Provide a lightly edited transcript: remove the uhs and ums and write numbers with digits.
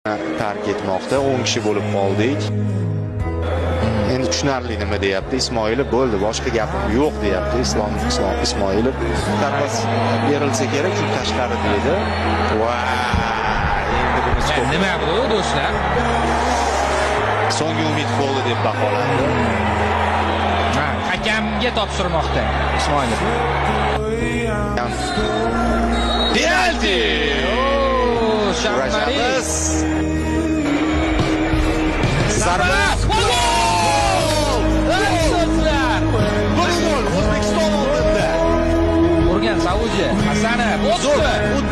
Tark etmoqda. 10 kishi bo'lib qoldik. Endi tushunarli nima deyapti Ismoilov, bo'ldi, boshqa gapim yo'q deyapti Islom Islom Ismoilov. Zarba berilsa kerak, chunki tashqarida edi. Va endi buni stop. Nima bu, do'stlar? So'nggi umid qoldi deb baholandi. Ha, hakamga topshirmoqda Ismoilov. Penalti! Shamari. Kurashamiz. Zarba! Gol! Do'stlar! 1-0 O'zbekiston oldinda. Urgan Saudiya. Hasanov Zo'r. o'tdi.